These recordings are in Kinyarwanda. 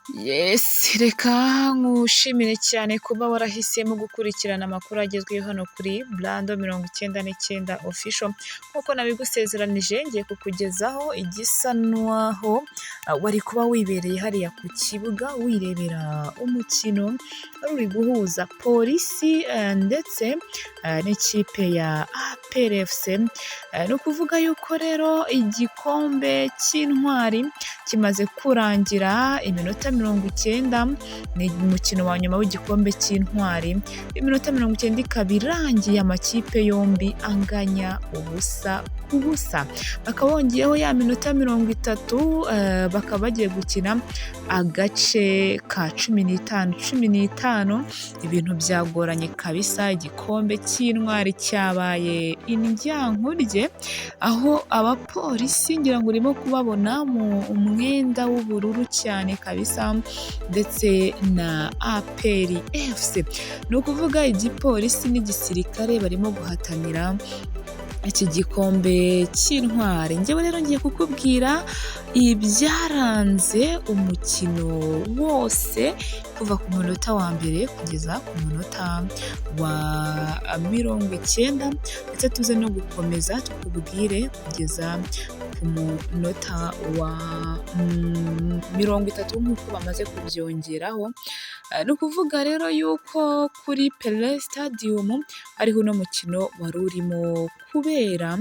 Yes, reka nkushimire cyane kuba warahisemo gukurikirana amakuru agezweho hano kuri Brando 99 Official. Nk'uko nabigusezeranije, ngiye kukugezaho igisa n'aho wari kuba wibereye hariya ku kibuga wirebera umukino wari uri guhuza Polisi ndetse n'ikipe ya APR FC. Ni ukuvuga yuko rero igikombe cy'intwari kimaze kurangira iminota 90, ni umukino wa nyuma w'igikombe cy'intwari, iminota 90 ikaba irangiye amakipe yombi anganya 0-0, bakaba bongeyeho ya minota 30, bakaba bagiye gukina agace ka 15 15. Ibintu byagoranye kabisa, igikombe cy'intwari cyabaye indyankurye, aho abapolisi ngira ngo urimo kubabona mu mwenda w'ubururu cyane kabisa, ndetse na APR FC. Ni ukuvuga igipolisi n'igisirikare barimo guhatanira iki gikombe cy'intwari. Njyewe rero ngiye kukubwira ibyaranze umukino wose kuva ku munota wa mbere kugeza ku munota wa 90, ndetse tuze no gukomeza tukubwire kugeza ku munota wa 30 nk'uko bamaze kubyongeraho. Ni ukuvuga rero yuko kuri Pele Stadium ariho uno mukino wari urimo kubera.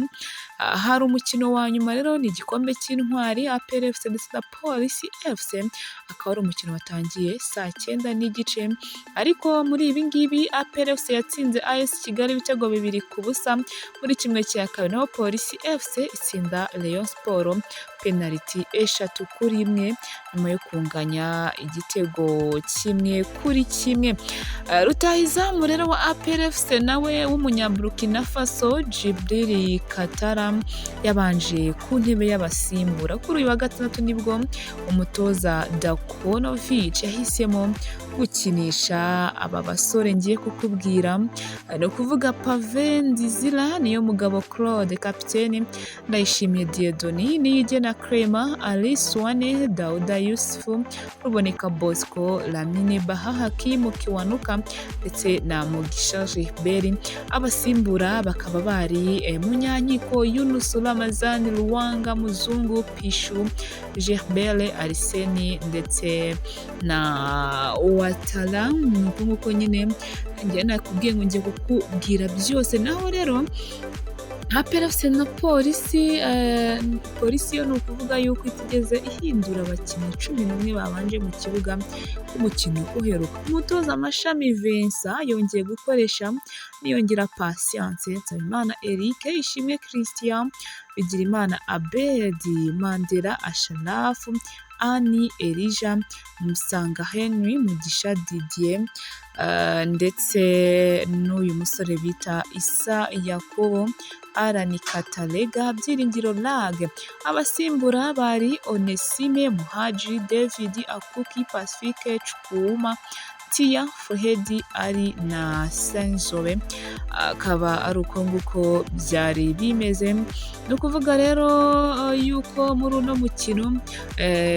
Hari umukino wa nyuma rero, ni igikombe cy'intwari, APR FC ndetse na Polisi FC, akaba ari umukino watangiye saa 9:30, ariko muri ibi ngibi APR FC yatsinze AS Kigali ibitego 2-0 muri 1/2, naho Polisi FC itsinda Rayon Sport penaliti 3-1 nyuma yo kunganya igitego 1-1. Rutahizamu rero wa APR FC nawe w'umunyaburukina Faso Djibril Katara yabanje ku ntebe y'abasimbura. Kuri uyu wa gatandatu nibwo umutoza Dakonovic yahisemo gukinisha aba basore ngiye kukubwira, ni ukuvuga Pave Nzizira, niyo mugabo Claude kapiteni, Ndayishimiye Dieudonné, Niyigena Clement, Ali Suwane, Dauda Yusufu, Ruboneka Bosco, Lamine Baha, Hakimu Kiwanuka ndetse na Mugisha Gilbert. Abasimbura bakaba bari Munyankiko Yunus, Ramazani Ruwanga, Muzungu Pishu, Gilbert Arsene ndetse na Watara. Ni uko nguko nyine njye nakubwiye ngo ngiye kukubwira byose. Naho rero APR FC na Polisi, Polisi yo ni ukuvuga yuko itigeze ihindura abakinnyi 11 babanje mu kibuga umukino uheruka. Umutoza Mashami Vincent yongeye gukoresha Niyongira Patience, Nsabimana Eric, Ishimwe Christian, Bigirimana Abedi, Mandela Asharafu, Ani Elijah, Musanga Henry, Mugisha Didier ndetse n'uyu musore bita Issa Yakobo, Alan Katarega, Byiringiro Lague. Abasimbura bari Onesime Muhaji, David Akuki, Pacifique Chukwuma, Tia Fuhedi ari na Senzobe. Akaba ari uko nguko byari bimeze. Ni ukuvuga rero yuko muri uno mukino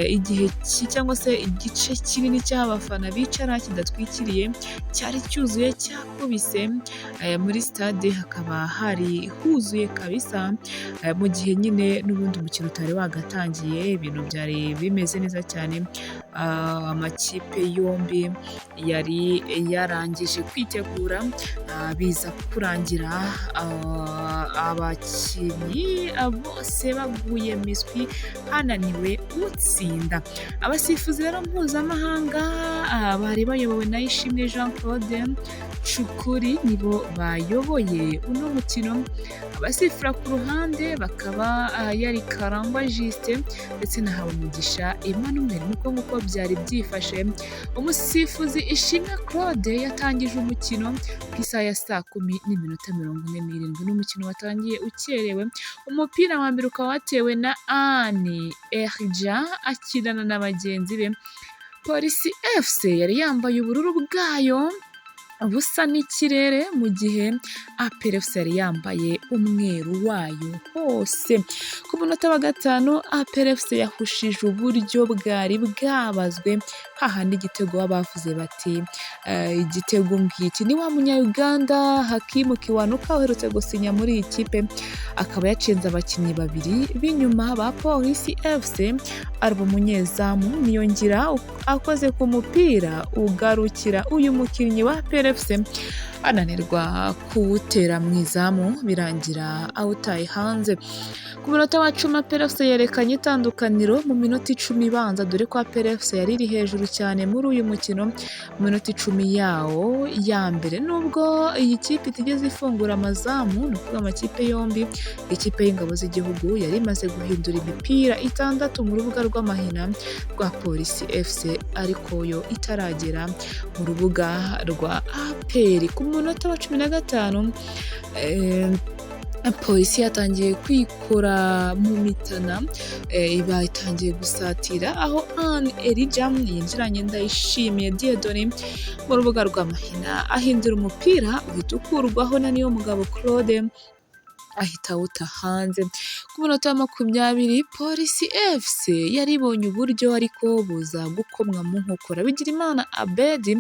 igihe cyangwa se igice kinini cy'abafana bicara kidatwikiriye cyari cyuzuye cyakubise muri stade, hakaba hari huzuye kabisa, mu gihe nyine n'ubundi umukino utari wagatangiye, ibintu byari bimeze neza cyane. Amakipe yombi yari yarangije kwitegura, biza kurangira abakinnyi bose baguye miswi, hananiwe utsinda. Abasifuzi rero mpuzamahanga bari bayobowe na Ishimwe Jean Claude Cukuri, nibo bayoboye uno mukino. Abasifura ku ruhande bakaba yari Karangwa Justin ndetse na Habumugisha Emmanuel. Niko nguko byari byifashe. Umusifuzi Ishimwe Claude yatangije umukino ku isaha ya saa 10:47. Ni umukino watangiye ukerewe. Umupira wa mbere ukaba watewe na Ani Erja akinana na bagenzi be. Polisi FC yari yambaye ubururu bwayo busa n'ikirere, mu gihe APR FC yari yambaye umweru wayo hose. Ku munota wa 5 APR FC yahushije uburyo bwari bwabazwe. Hahandi igitego baba bavuze bati igitego ngiki ni wa munya-Uganda Hakimu Kiwanuka uherutse gusinya muri iyi kipe, akaba yacenze abakinnyi babiri b'inyuma ba Polisi FC, araba umunyezamu Niyongira akoze ku mupira ugarukira uyu mukinnyi wa APR FC ananirwa kuwutera mu izamu, birangira awutaye hanze. Ku munota wa 10 APR FC yerekanye itandukaniro mu minota 10 ibanza, dore ko APR FC yari iri hejuru cyane muri uyu mukino mu minota 10 yawo ya mbere. Nubwo iyi kipe itigeze ifungura amazamu, ni ukuvuga amakipe yombi, ikipe y'ingabo z'igihugu yari imaze guhindura imipira 6 mu rubuga rw'amahina rwa Polisi FC, ariko yo itaragera mu rubuga rwa APR. Ku munota wa 15 Polisi yatangiye kwikora mu mitana, iba itangiye gusatira, aho Anne Elijah yinjiranye Ndayishimiye Dieudonné mu rubuga rw'amahina, ahindura umupira uhita ukurwaho na Niyomugabo Claude ahita awuta hanze. Ku munota wa 20 Polisi FC yari ibonye uburyo ariko buza gukomwa mu nkokora. Bigirimana Abedi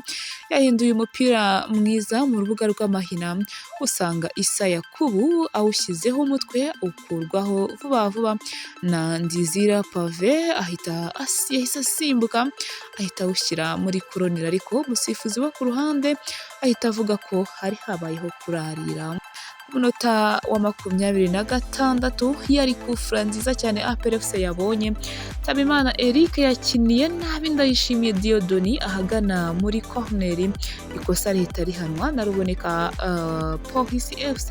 yahinduye umupira mwiza mu rubuga rw'amahina, usanga Issa Yakubu awushyizeho umutwe ukurwaho vuba vuba na Ndizira Pave, ahita yahise asimbuka ahita awushyira muri koroneri, ariko umusifuzi wo ku ruhande ahita avuga ko hari habayeho kurarira. Ku munota wa 26 yari kufura nziza cyane APR FC yabonye. Nsabimana Eric yakiniye nabi Ndayishimiye Dieudonné ahagana muri corner, ikosa rihita rihanwa na Ruboneka. Polisi FC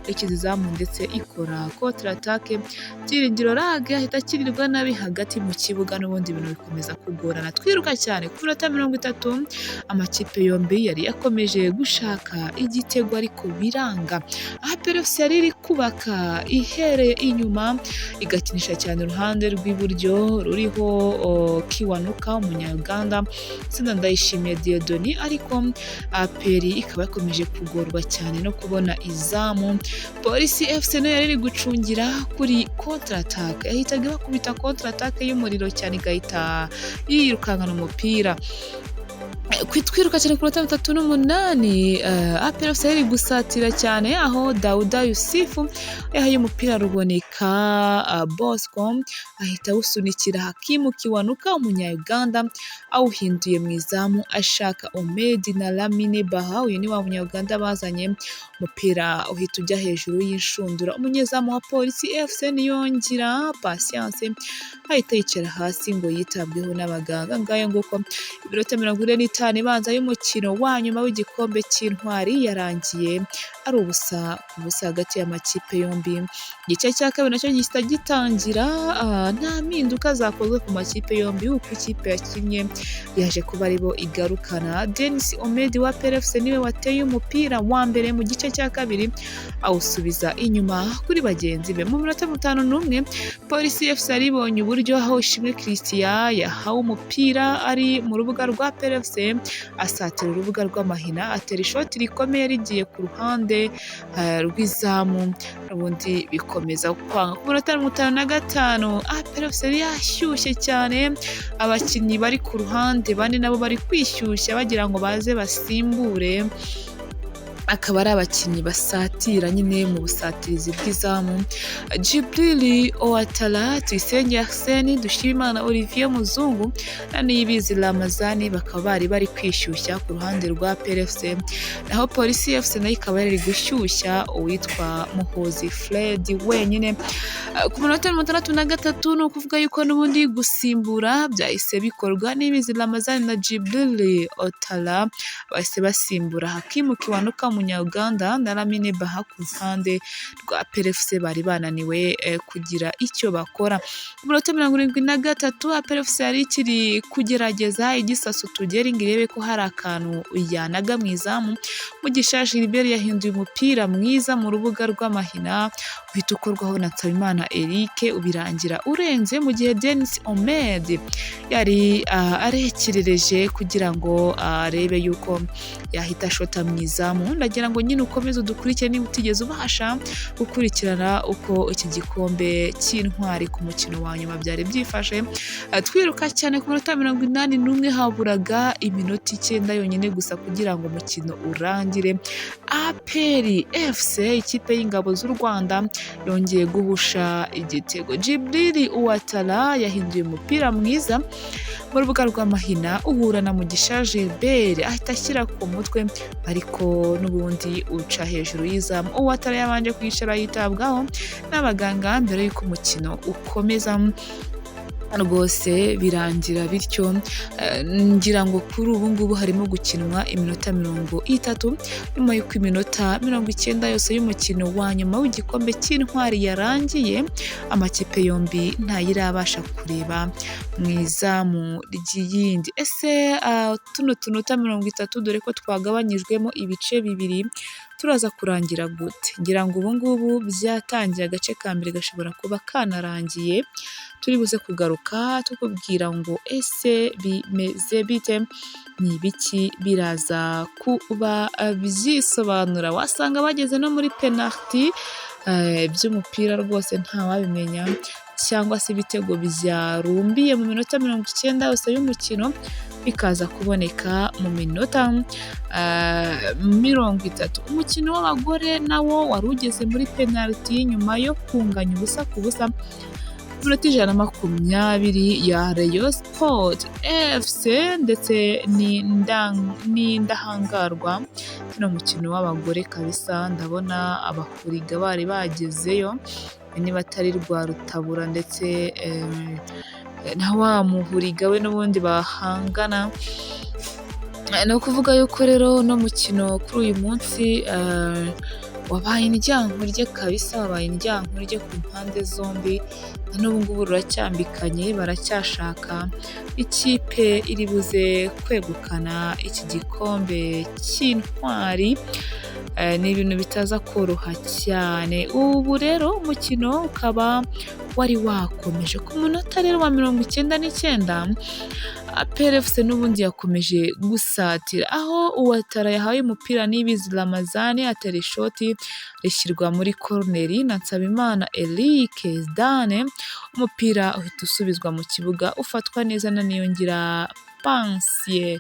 ikiza izamu ndetse ikora contre attaque. Byiringiro Lague ahita akirirwa nabi hagati mu kibuga, n'ubundi ibintu bikomeza kugorana. Twiruka cyane ku minota 30, amakipe yombi yari yakomeje gushaka igitego ariko biranga. APR FC yari iri kubaka ihereye inyuma, igakinisha cyane uruhande rw'iburyo ruriho Kiwanuka umunya-Uganda ndetse na Ndayishimiye Dieudonné, ariko APR ikaba yakomeje kugorwa cyane no kubona izamu. Polisi FC nayo yari iri gucungira kuri contre attaque, yahitaga ibakubita contre attaque y'umuriro cyane igahita yirukankana umupira. Twiruka cyane ku minota 38, APR FC yari gusatira cyane, aho Dauda Yusufu yahaye umupira Ruboneka Bosco ahita awusunikira Hakimu Kiwanuka umunya-Uganda, awuhinduye mu izamu ashaka Omedi na Lamine Baha, uyu ni wa munya-Uganda bazanye, umupira uhita ujya hejuru y'inshundura. Umunyezamu wa Polisi FC Niyongira Patience ahita yicara hasi ngo yitabweho n'abaganga. Ngayo nguko, iminota 45 ibanza y'umukino wa nyuma w'igikombe cy'intwari yarangiye ari 0-0 hagati y'amakipe yombi. Igice cya kabiri nacyo gihita gitangira nta mpinduka zakozwe ku makipe yombi, uko ikipe yakinnye yaje kuba aribo igarukana. Denis Omedi wa APR FC niwe wateye umupira wa mbere mu gice cya kabiri, awusubiza inyuma kuri bagenzi be. Mu minota 51 Polisi FC yari ibonye uburyo, aho Ishimwe Christian yahawe umupira ari mu rubuga rwa APR FC, asatira urubuga rw'amahina, atera ishoti rikomeye rigiye ku ruhande rw'izamu, ubundi bikomeza kwanga. Ku minota 55 APR FC yari yashyushye cyane, abakinnyi bari ku ruhande bane nabo bari kwishyushya bagira ngo baze basimbure, akaba ari abakinnyi basatira nyine mu busatirizi bw'izamu: Djibril Ouattara, Tuyisenge Arsene, Dushimimana Olivier Muzungu na Niyibizi Ramazani, bakaba bari bari kwishyushya ku ruhande rwa APR FC, naho Polisi FC nayo ikaba yari gushyushya uwitwa Muhozi Fred wenyine. Ku munota 63, ni ukuvuga yuko n'ubundi gusimbura byahise bikorwa, Niyibizi Ramazani na Djibril Ouattara bahise basimbura Hakimu Kiwanuka umunya-Uganda na Lamine Baha ku ruhande rwa APR FC bari bananiwe kugira icyo bakora. Ku minota 73 APR FC yari ikiri kugerageza igisasu tugere ngo irebe ko hari akantu yanaga mu izamu. Mugisha Gilbert yahinduye umupira mwiza mu rubuga rw'amahina, uhita ukorwaho na Nsabimana Eric ubirangira urenze, mu gihe Denis Omed yari arekerereje kugira ngo arebe yuko yahita ashota mu izamu. Ndagira ngo nyine ukomeze udukurikire. niba utigeze ubasha gukurikirana uko iki gikombe cy'intwari ku mukino wa nyuma byari byifashe. Twiruka cyane, ku minota 81 haburaga iminota 9 yonyine gusa kugira ngo umukino urangire. APR FC, ikipe y'ingabo z'u Rwanda, yongeye guhusha igitego. Djibril Ouattara yahinduye umupira mwiza mu rubuga rw'amahina, uhura na Mugisha Gilbert, ahita ashyira ku mutwe, ariko n'ubundi uca hejuru y'izamu. Ouattara yabanje kwicara yitabwaho n'abaganga mbere y'uko umukino ukomeza. Rwose birangira bityo. Ngira ngo kuri ubu ngubu harimo gukinwa iminota 30, nyuma y'uko iminota 90 yose y'umukino wa nyuma w'igikombe cy'intwari yarangiye, amakipe yombi ntayirabasha kureba mu izamu ry'iyindi. Ese tuno tunota 30, dore ko twagabanyijwemo ibice bibiri, turaza kurangira gute? Ngira ngo ubu ngubu byatangiye, agace ka mbere gashobora kuba kanarangiye. Turi buze kugaruka tukubwira ngo ese bimeze bite, ni ibiki biraza kuba byisobanura. Wasanga bageze no muri penaliti by'umupira, rwose ntawabimenya, cyangwa se ibitego byarumbiye mu minota 90 yose y'umukino bikaza kuboneka mu minota 30. Umukino w'abagore nawo wari ugeze muri penaliti nyuma yo kunganya 0-0 minota 120 ya Rayon Sport FC ndetse n'Indahangarwa. Uno mukino w'abagore kabisa ndabona abahuriga bari bagezeyo, niba atari Rwarutabura ndetse na wa muhuriga we n'ubundi bahangana. Ni ukuvuga yuko rero uno mukino kuri uyu munsi wabaye indyankurye kabisa, wabaye indyankurye ku mpande zombi, na n'ubu ngubu ruracyambikanye, baracyashaka ikipe iri buze kwegukana iki gikombe cy'intwari. Ni ibintu bitaza koroha cyane. Ubu rero umukino ukaba wari wakomeje. Ku munota rero wa 99, APR FC n'ubundi yakomeje gusatira, aho Ouattara yahaye umupira Niyibizi Ramazani, atera ishoti rishyirwa muri koroneri na Nsabimana Eric Zidane, umupira uhita usubizwa mu kibuga, ufatwa neza na Niyongira Pansier.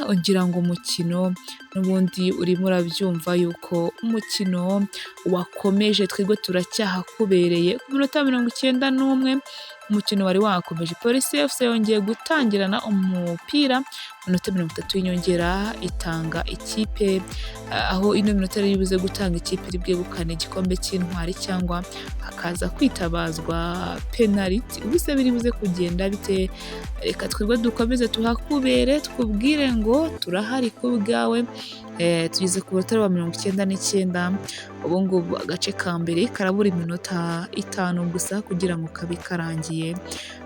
Ugira ngo umukino n'ubundi urimo urabyumva yuko umukino wakomeje, twebwe turacyahakubereye. Ku minota 91 umukino wari wakomeje, Polisi FC yongeye gutangirana umupira, minota 30 y'inyongera itanga ikipe, aho ino minota yari buze gutanga ikipe iri bwegukane igikombe cy'intwari cyangwa hakaza kwitabazwa penaliti. Ubuse biri buze kugenda bite? Reka twebwe dukomeze tuhakubere, tukubwire ngo turahari ku bwawe. Tugeze ku munota wa 99 ubu ngubu, agace ka mbere karabura iminota 5 gusa kugira ngo kabe karangiye.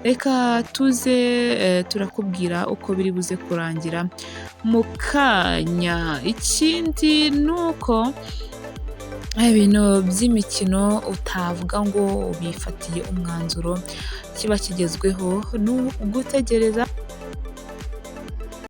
Reka tuze turakubwira uko biri buze kurangira mu kanya. Ikindi ni uko ibintu by'imikino utavuga ngo bifatiye umwanzuro, kiba kigezweho ni ugutegereza.